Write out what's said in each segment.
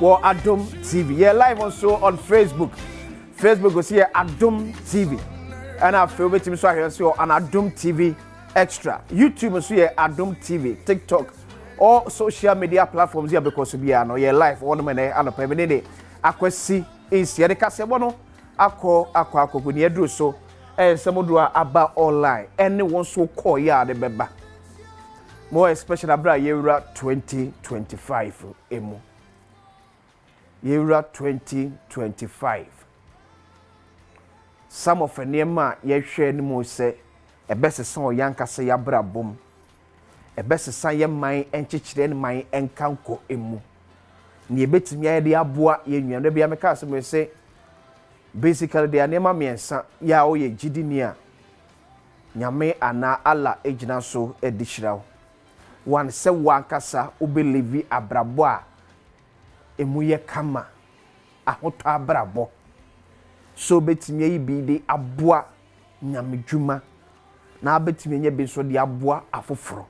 wɔ Adom TV. Yɛ live nso on Facebook. Facebook nso yɛ Adom TV. Ɛna afei wobɛtumi nso ahwɛ nso wɔ on Adom TV Extra. YouTube nso yɛ Adom TV, TikTok, all social media platforms yɛ bɛkɔ so biara no yɛ live wɔn nom ɛnɛ anɔpa mi ne ne Akwasi Nsia de kaseɛbɔ no akɔ akɔ akɔgu nea aduru so ɛyɛ nsɛm dodoɔ a aba online ɛne wɔn nso kɔɔ yɛ a de bɛba. More especially abere a yɛwura 2025 emu. Yɛwura 2025. Some of nneɛma a yɛhwɛ no mu sɛ ɛbɛsesa wɔ yɛn ankasa yɛn abrabɔ mu. Ɛbɛsesa yɛn man nkyekyerɛ ne man nkankɔ mu. Nea yɛbɛtumi ayɛ de aboa yɛn nua no, bia meka asɛm yi sɛ basically deɛ nneɛma mmiɛnsa yɛ a woyɛ gyidini a Nyame anaa Allah gyina so de hyira wo. One, sɛ wo ankasa wo bɛ live abrabɔ a ɛmu yɛ kama, ahotɔ abrabɔ. Sɛ wobɛtumi ayi bi de aboa Nyame dwuma na wabɛtumi anya bi nso de aboa afoforɔ.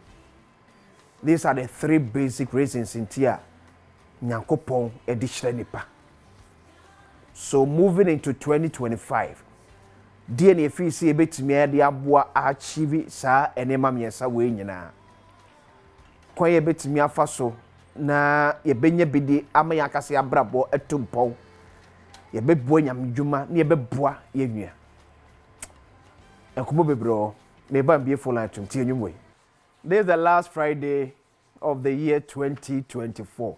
These are the three basic reasons nti a Nyankopɔn de hyira nipa. So moving into 2025, deɛ na ɛfiri sɛ yɛbɛtumi ayɛ de aboa achieve saa nneɛma mmiɛnsa wei nyinaa? Kwan yɛbɛtumi afa so na yɛbɛnya bi de ama yɛn ankasa yɛn abrabɔ atu mpɔn. Yɛbɛboa Nyame dwuma na yɛbɛboa yɛn nua. Nkɔmmɔ bebree wɔ hɔ. Meba mbie phone line tom tie nnwom wei. This is the last Friday of the year 2024.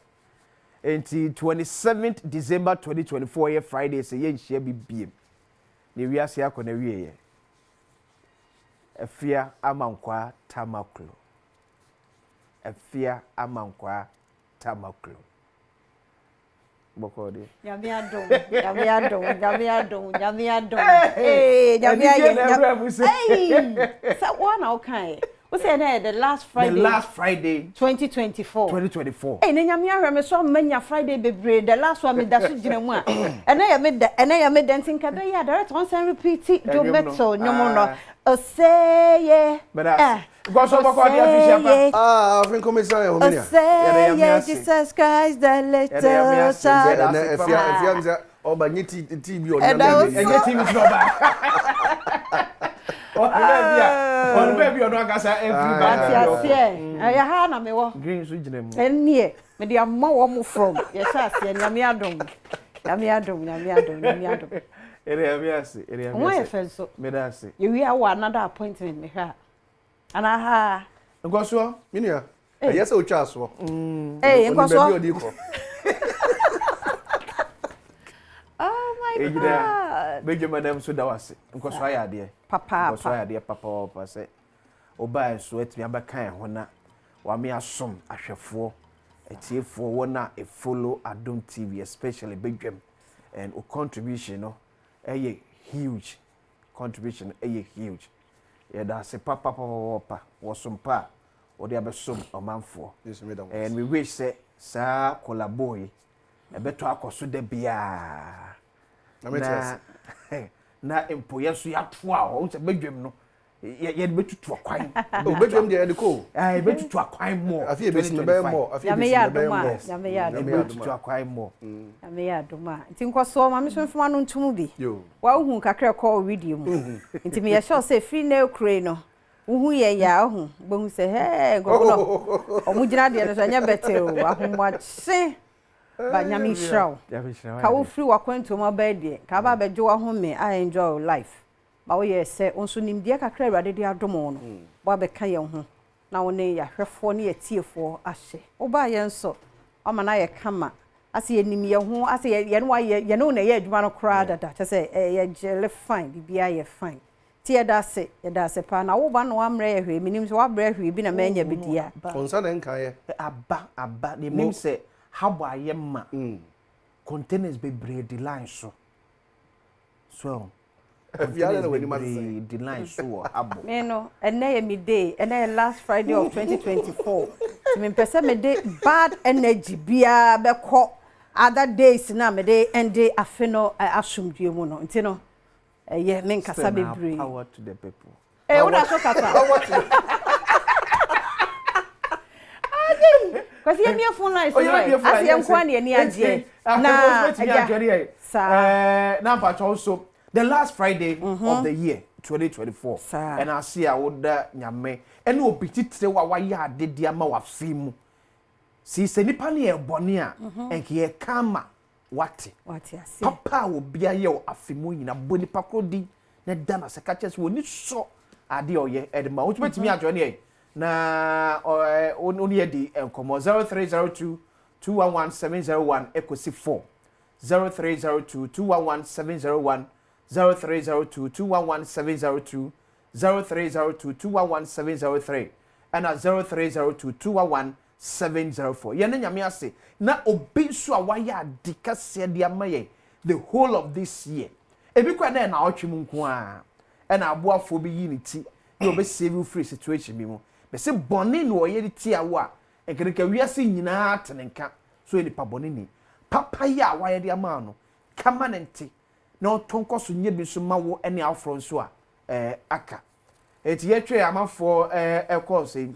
Enti 27th December 2024 yɛ Friday sɛ yɛnhyia bi biem. Na ewiase akɔ n'awieɛ. Afia Amankwaa Tamaklo. Afia Amankwaa Tamaklo. Bɔkɔɔ deɛ. Nyame adom, nyame adom, nyame adom, nyame adom. Ee, nyame ayɛ. Ee, sɛ wɔn na ɔka yɛ. Wo sɛ ɛnɛ yɛ the last Friday. The last Friday. 2024. 2024. Ee, ne nyame ahwɛ me so ama nya Friday bebree. The last one me da so gyina mu a. Ɛnɛ yɛ me da, ɛnɛ yɛ me da nti nka bɛyɛ a director wɔn san repeat Joe Metal nnwom no. Oseye. Eh. Nkɔsɔ bɔkɔ ɔdi afihyia pa. Ah, afei nkɔmɛsira yɛ homenia. Oseye Jesus Christ the little child. Ɛnɛ ɛfia ɛfia mi sɛ ɔba nye ti ti bi ɔnyɛ mi. Ɛnyɛ ti bi sɛ ɔba. Ɔno baabi a ɔno baabi ɔno ankasa ɛfiri ba. Ate aseɛ ɛyɛ ha na mewɔ. Green nso gyina mu. Ɛnneɛ mede ama wɔn mo from yɛhyɛ aseɛ nyame adom nyame adom nyame adom nyame adom. Ɛdɛ yame ase ɛdɛ yame ase. Wɔn ayɛ fɛ nso. Meda ase. Yɛwie awɔ another appointment mehwɛ a. Anaa haa. Nkɔsoɔ. Me nua, ɛyɛ sɛ otwa asoɔ. Ee, nkɔsoɔ. Onim baabi a ɔde kɔ. Oh my God. Bɛdwuma nam so da wase. Nkɔsoɔ ayɛ adeɛ. Papaapa. Nkɔsoɔ ayɛ adeɛ papaapa sɛ ɔbaa nso atumi abɛka yɛn ho na wame asom ahwɛfoɔ, atiefoɔ, wɔn a ɛfollow Adom TV especially Bɛdwam and o contribution no ɛyɛ huge. Contribution no ɛyɛ huge. Yɛda ase papapapapa wɔ som pa a wɔde abɛsom ɔmanfoɔ. And we wish sɛ saa collabo yi ɛbɛtɔ akɔ so da biara. Na na mpo yɛn nso yɛatoa hɔ sɛ badwam no yɛde bɛtutu akwan. O badwam deɛ yɛde kɔ o. Yɛbɛtutu akwan mɔ. Afi ebesi no bɛyɛ mɔ. Afi ebesi no bɛyɛ mɔ. Nyame yɛ adom a. Yɛbɛtutu akwan mɔ. Nyame yɛ adom a. Nti nkɔsoɔ ma me nso mfoma no ntom bi. Woahu kakra ɛkɔɔ video mu. Nti meyɛ sure sɛ firi nnɛ rekura yi no, wohu yɛn yɛ a, wohu, wobɛhu sɛ hɛɛ nkurɔfo no, wɔn gyina deɛ no so ɛnyɛ bɛtɛ o, ahomakye. Ba Nyame nhyira wo. Ka wofiri w'akwantuo mu aba yi deɛ, ka aba abɛgye w'ahome a enjoy wo life. Ba woyɛɛ sɛ wo nso nimdeɛ kakra a Awurade de adom wo no, woabɛka yɛn ho na wo ne yɛahwɛfoɔ ne yɛatiefoɔ ahyɛ. Wobaa yɛn nso, woama no ayɛ kama. Asɛ yɛnim yɛn ho, asɛ yɛne wo ayɛ, yɛne wo na ɛyɛ adwuma no koraa dada. Kyerɛ sɛ ɛyɛ gyele fine, biribiara yɛ fine. Nti yɛda ase, yɛda ase paa. Na wo ba no wammrɛ yɛ hwee, menim sɛ wabrɛ hwee bi na manya bi di a. Wo nsa na ɛnka yɛ. Aba, aba. Deɛ menim sɛ harbour ayɛ ma, containers bebree di line so. So ahu? Containers bebree di line so wɔ harbour. Me no, ɛnnɛ yɛ me day, ɛnnɛ yɛ last Friday of 2024. Nti mempɛ sɛ mede bad energy biara bɛkɔ other days no a mede ɛnde afe no asomdwoeɛ mu no. Nti no, ɛyɛ menkasa bebree. Power to the people. Ee, wo da so kasa. Kwasi yɛ mie phone lines no ɛ. Ase yɛn nko ara na yɛn ani agyeɛ. Na agya saa. Na mpakyɛw nso the last Friday of the year 2024 ɛna ase a woda Nyame ɛne obi titire a wayɛ ade de ama w'afe mu. Si sɛ nipa no yɛ bɔne a nka yɛ ka ama wate. Papa a obi ayɛ wɔ afe mu nyina bɔ nipa koro din na da no ase ka kyerɛ sɛ wɔni sɔ adeɛ a ɔyɛ ɛde ma wo. Nti bɛtumi adjoin yɛn na wo ne yɛ di nkɔmmɔ 0302 211 701 ɛkɔsi 4 0302 211 701 0302 211 702 0302 211 703 ɛna 0302 211 704. Yɛn ne Nyame ase na obi nso a wayɛ ade kɛseɛ de ama yɛn the whole of this year. Ebi koraa na ɛyɛ naawɔtwe mu nko ara ɛna aboafoɔ bi yi ne ti na ɔbɛ save wo firi situation bi mu. Mese bɔne na ɔyɛ de tia wo a, nka nka wiase nyinaa te ne nka sɛ ɔyɛ nipa bɔne ni. Papa yi a wayɛ de ama wo no, ka ma no nte na ɔntɔ nkɔ so nyɛ bi nso ma wo ne afoforɔ nso a ɛɛ aka. Eti yɛtwe amanfoɔ ɛɛ ɛkɔɔ sɛ yi.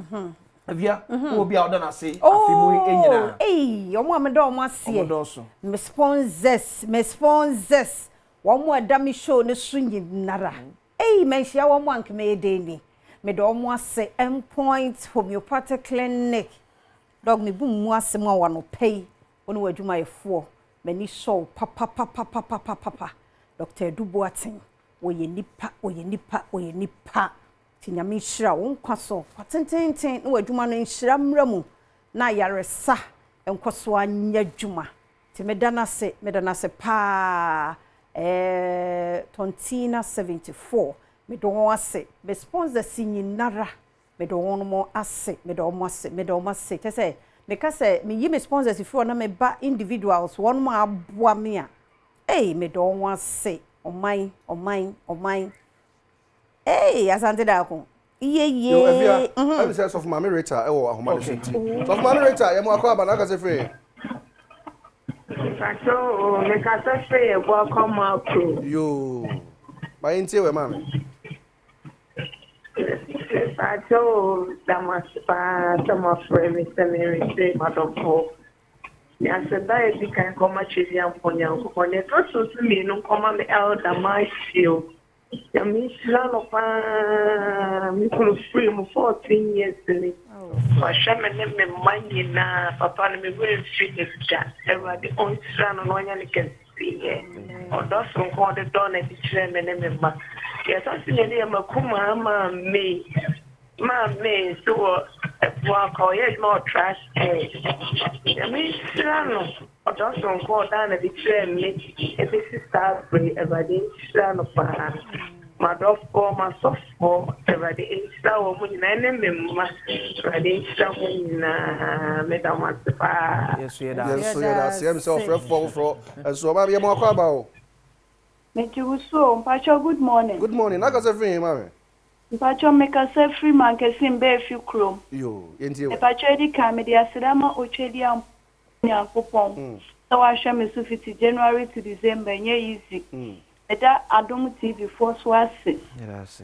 Avia, wowɔ obi a ɔda n'ase afe mu yi nyinaa? Oh, ei, wɔn a meda wɔn aseɛ. Wɔn dɔɔso. Me sponsors, me sponsors, wɔn a ɛda me show no so nyinara. Ei, manhyia wɔn a anka mɛyɛ dɛn ni. Meda wɔn ase, Endpoint Homeopathic Clinic. Dɔg, mebu mo mu ase ma wo anɔpa yi, wo ne w'adwumayɛfoɔ. M'ani sɔ wo papapapapapapa. Doctor Adu Boateng, wɔyɛ nipa, wɔyɛ nipa, wɔyɛ nipa. Nti Nyame nhyira wo nkwa so kwa tententen ne w'adwuma no nhyira mmra mu na ayaresa nkɔso ara nyɛ adwuma. Nti meda no ase, meda no ase paa ɛɛ Tontina 74 meda wɔn ase, me sponsors nyinara meda wɔn mo ase, meda wɔn ase, meda wɔn ase. Kyɛ sɛ meka sɛ meyi me sponsors firi hɔ na meba individuals wɔn a aboa me a, ei meda wɔn ase, ɔman, ɔman, ɔman. Hey, Asante Daako. Iye ye. Yo, Afia, ɛmi sɛ Sɔfo Maame Rita ɛwɔ ahoma no so nti. Sɔfo Maame Rita, yɛ mo akɔ aba na akasa firi. Mpacho o, me kasa firi Ebuakwa Makro. Yo, ma yɛn tie wɛ maame. Mpacho o, da mo ase paa sɛ mo afrɛ me sɛ me rese m'adɔfoɔ. Me aseda a edi kan kɔma Tweduampɔn Nyankopɔn, nea ɛtɔ so nso mmienu nkɔma me Elder Matthew. Nyame nhyira no paa me kunu firi mu 14 years ni wahwɛ me ne me mma nyinaa papa no me werɛ mfiri ne da awurade ɔnhyira no na ɔnyɛ no kɛseɛ ɔdɔ soronko ɔde dɔ no adi kyerɛ me ne me mma deɛ ɛtɔ so mmienu yɛ makumaa maa me maa me nso wɔ ɛboa ka ɔyɛ adwuma wɔ trash air Nyame nhyira no Ɔdɔ soronko a ɔdaa no adi kyerɛɛ me bɛsi saa berɛ yi, Awurade nhyira no paa. M'adɔfoɔ, m'asɔfoɔ, Awurade nhyira wɔn mo nyinaa ɛne me mma. Awurade nhyira mo nyinaa. Meda mo ase paa. Yɛn nso yɛda Yɛn nso yɛda ase. Ɛm sɛ ɔfrɛfoɔ foforɔ nso ɔba yɛ mo akɔ aba o. Megye wo so o. Mpakyɛw good morning. Good morning. N'akasa firi he maame? Mpakyɛw mekasa firi Mankessim Beefi kurom. Yoo, yɛntie wɛ. Mepakyɛw edi kan mede aseda ma Otwedeɛ Nyankopɔn sɛ wahwɛ me so fiti January to December ɛnyɛ easy. Meda Adom TV foɔ so ase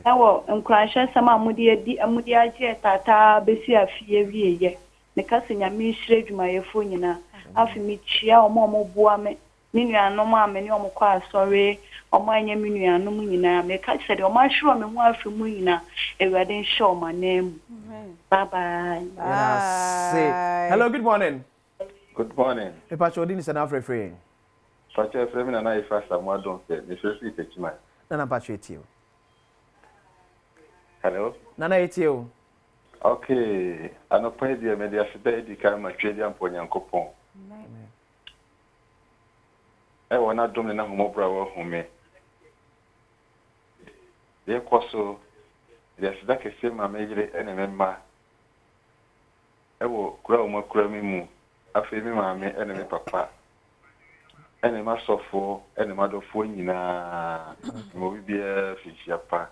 wɔ nkuranhyɛsɛm a mode adi mode agye yɛ taataa bɛsi afe yi awieɛ. Meka sɛ Nyame nhyira adwumayɛfoɔ nyinaa. Afei mekyia wɔn a wɔboa me, me nuanom a me ne wɔn kɔ asɔre, wɔn a ɛnyɛ me nuanom nyinaa. Meka sɛ deɛ wɔahwere wɔn ho afiri mu nyinaa, Awurade nhyɛ wɔn ananmu. Bye bye. Yɛda ase. Hello, good morning. Good morning. Mepakyɛ wo din ne sɛn na wofrɛ firi he? Pakyɛ yɛfrɛ me Nana Efa Asamoah Domfɛ, mefrɛ firi Techiman. Nana mpakyɛ yɛtie wo. Hello. Nana yɛtie wo. Ok, anɔpa yi deɛ mede aseda adi kan ma Tweaduampɔ Nyankopɔn ɛwɔ n'adom ne n'ahummɔborɔ a wahu me. Deɛ ɛkɔ so, mede aseda kɛseɛ ma me yere ne me mma. Wɔ kura a wɔakura me mu, afei me maame ne me papa ne m'asɔfoɔ ne m'adɔfoɔ nyinaa, mema obi biara afirinhyia pa.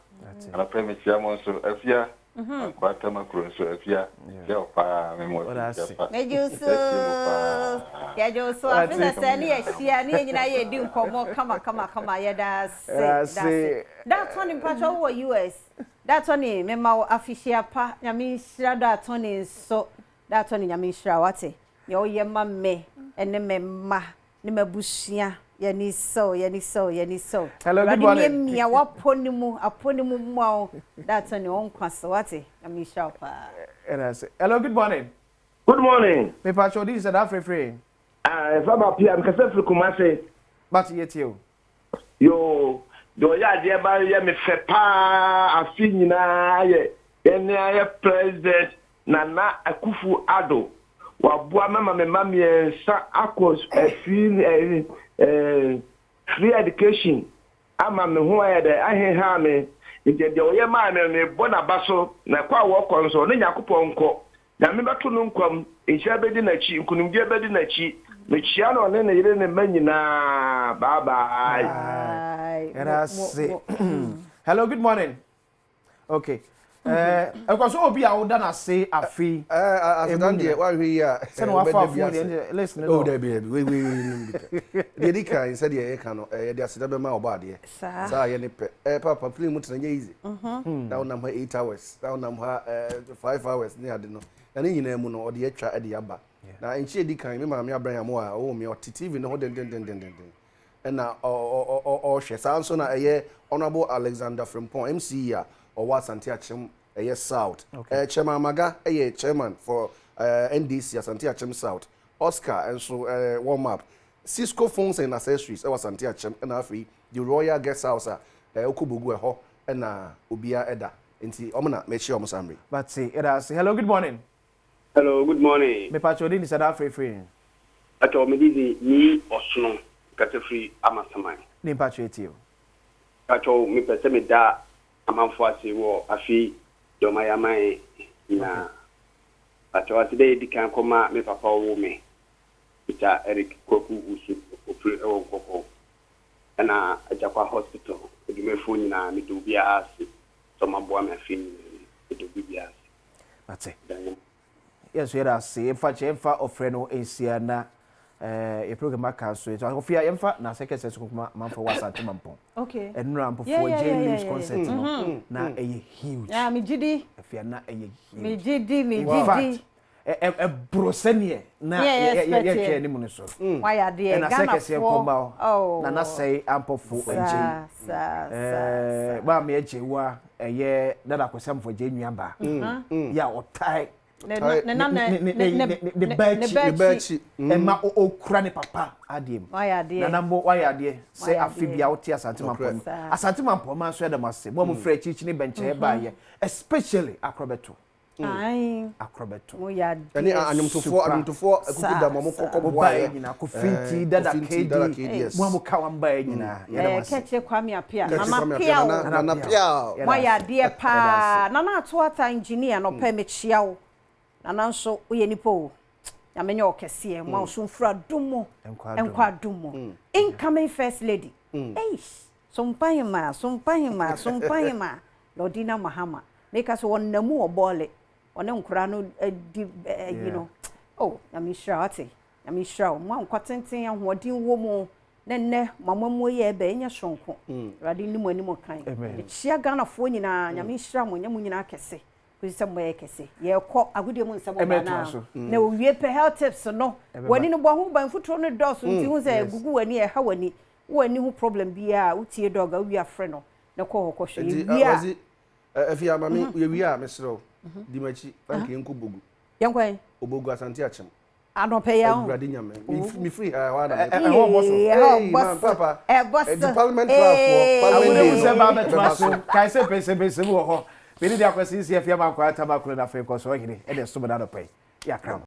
Anɔpa yi mekyia mo nso, Afia, Ankoa Tamakuro nso, Afia, mekyia wo paa, mema wo afirinhyia pa. Megye wo so, Yɛatie mo paa. yɛgye wo so. Afe sɛsɛɛ ne yɛahyia ne yɛn nyinaa yɛredi nkɔmmɔ kama kama kama. Yɛda ase, da ase. Da Tony, mpakyɛ wowɔ US? Da Tony, mema wo afihyia pa. Nyame nhyira Da Tony nso. Daatɔ ne Nyame nhyira wo wate. Nea woyɛ ma me ne me mma ne m'abusua yɛni sɔ wo yɛni sɔ wo yɛni sɔ wo. Hello, good Awurade morning. miamia w'apɔ ne mu apɔ ne mu mmoa wo. Daatɔ ne wo nkwa so wate. Nyame nhyira wo paa. Ɛda ase. Hello, good morning. Good morning. Mepa kyɛw di sɛ da frefre. Ah, ɛfa ba pia mekasa firi Kumase. But yɛtie o. Yoo, deɛ ɔyɛ adeɛ ba yɛ me fɛ paa afe nyinaa yɛ yɛne ayɛ President Nana Akuffo Addo. Waboa me ma me mma mmiɛnsa akɔ free free education ama me ho ayɛ dɛ ahehaa me. Nti deɛ ɔyɛ maa me no mebɔ n'aba so na kɔ a wɔkɔ nso ɔne Nyankopɔn nkɔ. Nyame bɛto no nkwa mu, nhyira bɛdi n'akyi, nkunimdie bɛdi n'akyi. Mekyia no ɔne ne yere ne mma nyinaa. Bye bye. Bye. Yɛda ase. Hello, good morning. Okay. Ɛkɔ so obi a woda n'ase afe. Asedan deɛ wahwɛ yi a. Sɛnɛ wafa afo deɛ list ne dɔ. Oh dabi dabi wei wei wei nim bi pɛ. Deɛ di kan sɛdeɛ yɛka no yɛde aseda bɛma ɔbɔ adeɛ. Saa yɛ ne pɛ. Papa plane mu tena nyɛ easy. Na wonam ha 8 hours na wonam ha 5 hours ne ade no. Na ne nyinaa mu no ɔde atwa de aba. Na nkyɛ di kan me maame Abraham a ɔwɔ me ɔte TV no ho dendendendenden. Ɛna ɔhwɛ. Saa nso na ɛyɛ Honourable Alexander Frimpong MCE a ɔwɔ Asante Akyem ɛyɛ South. Okay. Chairman Amaga ɛyɛ chairman for NDC Asante Akyem South. Oscar nso warm up. Cisco Phones and Accessories ɛwɔ Asante Akyem ɛna afei The Royal Guest House a wokɔ Bogu ɛhɔ ɛna obia ɛda. Nti wɔn na mekyia wɔn saa mmerɛ yi. Mate, yɛda ase. Hello, good morning. Hello, good morning. Mepakyɛ wo din de sɛ na afrɛ firi he? Pakyɛ me din de Nii Ɔsono, mekasa firi Amasaman. Nii mpakyɛ yɛtie wo. Pakyɛ me pɛ sɛ me da amanfoɔ ase wɔ afe yi deɛ ɔmo ayɛ ama yɛn nyinaa. Pakyɛ ase dɛ yɛdi kan kɔ ma me papa ɔwoo me, Peter Eric Kwaku Wusu ofiri ɛwɔ Nkɔkɔ ɛna Agyakwa Hospital adwumayɛfoɔ nyinaa meda obiara ase sɛ ɔmo aboa me afe yi nyinaa mu, meda obi biara ase. Mate. Yɛn nso yɛda ase. Yɛmfa kyɛ yɛmfa ɔfrɛ no nsia na eh, yɛ program aka nso. Yɛto akɔfia yɛmfa n'asɛ kɛsɛ so kokoma manfo wɔ Asante Mampɔn. Okay. Ɛnura mpofoɔ Yeah, yeah, Jane yeah, Leaves yeah, yeah. concert no na ɛyɛ huge. Yeah, me gidi. Afia na ɛyɛ huge. Me gidi, me In gidi. fact, ɛboro sɛneɛ na yɛhwɛ anim no so. Wayɛ adeɛ. Ɛna sɛ kɛseɛ Ghanafoɔ. nkɔmba hɔ. Oh. Nana sɛe ampɔfo nkyɛn. Saa, saa, saa. Maame Agyewa ɛyɛ Dada Kwesi Ampofo Agyei nuabaa. Yɛ a ɔtae Ne na ne ne ba akyi ɛma ɔkura ne papa adeɛ mu. Wayɛ adeɛ. Nana Mbo wayɛ adeɛ sɛ Wayɛ afe adeɛ. bia wote Asante Mampɔn mu. Saa. Asante Mampɔn man nso yɛda mo ase. Mo a mofiri akyirikyiri ne bɛnkyɛɛ baeɛ especially Akorɔbɛto. Akorɔbɛto. Mo yɛ adeɛ. Ɛne anwomtofoɔ anwomtofoɔ akuku da mo a mo kɔkɔ Mo boa baeɛ yɛ. nyinaa Kofi Nti Dada KD mo a mo ka wɔn baeɛ nyinaa yɛda mo ase. Kɛkyɛ Kwame Appiah Kɛkyɛ Nana Kwame Appiah Appiah o. Nana Nana Appiah. Mo ayɛ adeɛ paa Nana Ato Atta engineer nɔpɛ mekyia wo Nana nso woyɛ nipa o Nyame nyɛ wo kɛseɛ ma wo so mfiri adom mu nkɔ adom mu Incoming first lady eish Sompahemaa Sompahemaa Sompahemaa Lordina Mahama meka sɛ ɔnam mu wɔ bɔɔle ɔne nkwadaa no di ayi no oh Nyame nhyira wo ate Nyame nhyira wo ma nkwa tenten ahoɔden wɔ mu na nnɛ mo amammuo yɛ ɛbɛ ɛnyɛ soronko Awurade nni mo anim kan mekyia Ghanafoɔ nyinaa Nyame nhyira mo nyɛ mo nyinaa kɛse kɔsi sɛ mobɛyɛ kɛse yɛkɔ agodie mu nsɛm ɔba na na owie pɛ health tips no w'ani no bɔ ho ban mfuturo no dɔɔso nti hu sɛ ɛgugu w'ani ɛha w'ani wowɔ ani ho problem biara wotie dɔg a wowie afrɛ no na kɔ hɔ kɔhwɛ yɛwie a Afia ma me yɛwie a mesrɛ wo di m'akyi na nka yɛnkɔ Bogu. Yɛnkɔ yɛn. Obogu Asante Akyem. Anɔpɛ yɛ ho. Awurade Nyame. Mefiri ha ɛhɔ ara na mekɔ. Ɛhɔ bɔ so. Ɛhɔ bɔ so. Ɛbɔ so. Ɛdi parliament class foɔ. Parliament day no. Sɛ ba bɛtoa so. Kae sɛ pɛnsɛmpɛnsɛm wɔ hɔ. Mene de akwasi nsi afia mankɔ atamakoro na afei nkɔsoɔ hene ɛna ɛsom no anɔpɛ yi. Yɛakra mo.